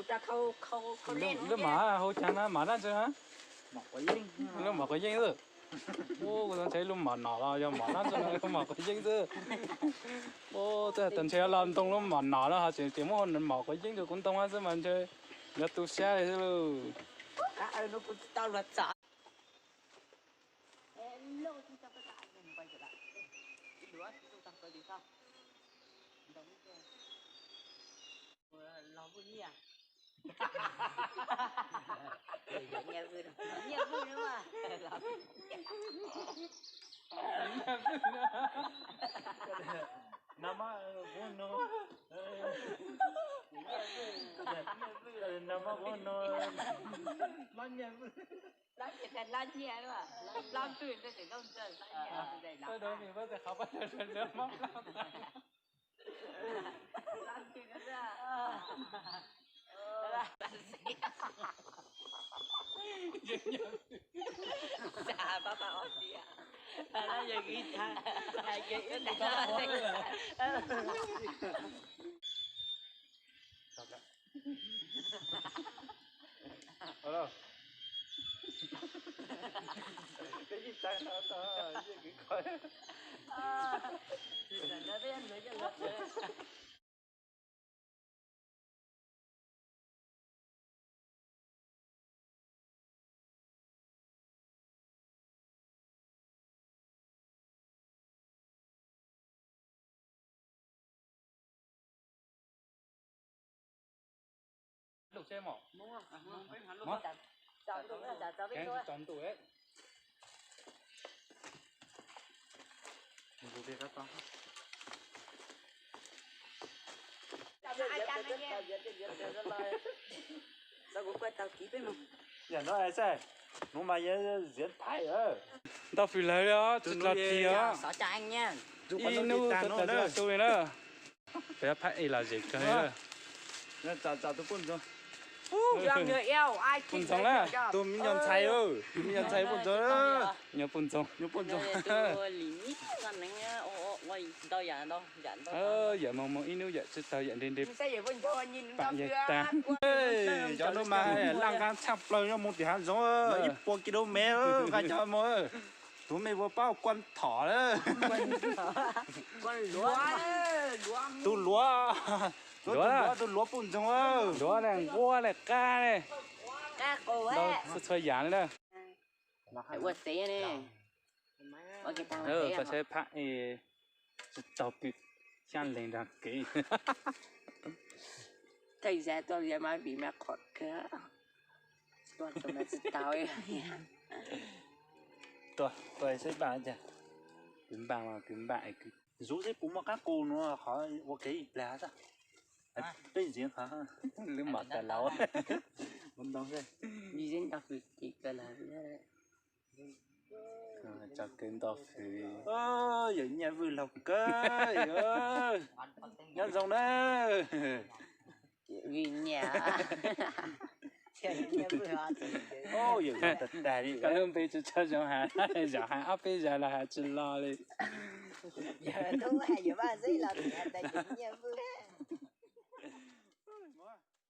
Lub mom hauv caag na, mom dlaab tsi na? Lub mom quav yeeb xwb. Kuv tau ntshai lub mom nom los yog mom dlaab tsi no, mom quav yeeb xwb. Txawm ntshai los ntoo lub mom nom no ho tseem muab mom quav yeeb rau kuv ntoo xwb mas ntshe yuav tu sab li xwb lauj. Ntau fwm lawm os, tsis los tsis os. Ib hnub tawm tau su li na. Peb phaj ej los zem kawg li. Puj ntxoog na, tus me nyuam ntxhais, tus me nyuam ntxhais puj ntxoog, nyuam puj ntxoog. Yawm moog moog ib hnub yawm tsi tau yawm nreg nreg pam yawg tag. Cov nuav mas laj nqaa tshaj plaws, nyob moog tim hav zoov ib puas ki lu mev, nqaa cov moog. Tus mej vuas paub kuaj thom lawm. Tus luav, tus luav, tus luav puj ntxoog. Luav le, nquab le, qab le, txhua txhua yam le. Koj saib phaj tsi taug pw xyaab leeg nraag kev. Tuaj, tuaj saib npaaj, kwv npaaj, kwv npaaj es kwv. Zuv xwb puas muaj qaab qus nuav qhov ua kev ib plag xwb. Peb ntxiv qhov lub mom tas laus. Tso kwv nto fwv. Yawm Nyiaj Vwj laug kawg, nyob zoo na. Yawm tag tag li, koj lub npe tsi tshua zoo has, zaum has ob peb zag los has tsi lo li.